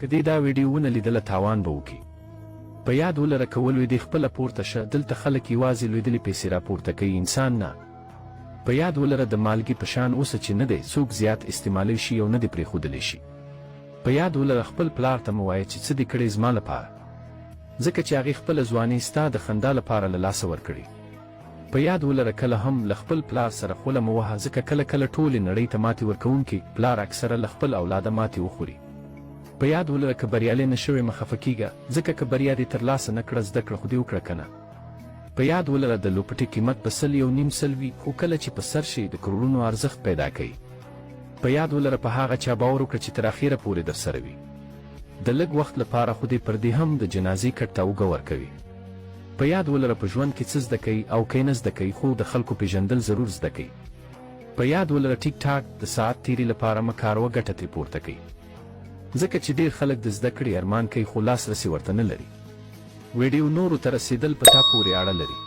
که دې دا ویډیو ونه لیدله تاوان به وکړي. په یاد ولره که ولویدې خپله پورته شه، دلته خلک یوازې لویدلې پیسې راپورته کوي انسان نه. په یاد ولره د مالګې په شان اوسه چې نه دی څوک زیات استعمالی شي او نه دې پرېښودلی شي. په یاد ولره خپل پلار ته مه وایه چې څه دې کړی زما لپاره، ځکه چې هغې خپله ځواني ستا د خندا لپاره له لاسه ورکړې. په یاد ولره کله هم له خپل پلار سره خوله مه وهه ځکه کله کله ټولې نړۍ ته ماتې ورکوونکي پلار اکثره له خپل اولاده ماتې وخوري. په یاد ولره که بریالی نه شوې مه خفه کیږه ځکه که بریا دې تر لاسه نه کړه زده کړه خو دې وکړه کنه. په یاد ولره د لوپټې قیمت به سل یو نیم سل وي خو کله چې په سر شي د کروړونو ارزښت پیدا کوي. په یاد ولره په هغه چا باور وکړه چې تر اخیره پورې درسره وي. د لږ وخت لپاره خو دې پر دې هم د جنازې کټ ته اوږه ورکوي. په یاد ولره په ژوند کې څه زده کوي او که نه زده کوي خو د خلکو پیژندل ضرور زده کوي. په یاد ولره ټیک ټاک د ساعت تیري لپاره مه کاروه ګټه ترې پورته کوي. ځکه چې ډیر خلک د زده کړې ارمان کوي خو لاس رسی ورته نه لري. ویډیو نورو ته رسیدل په تا پورې اړه لري.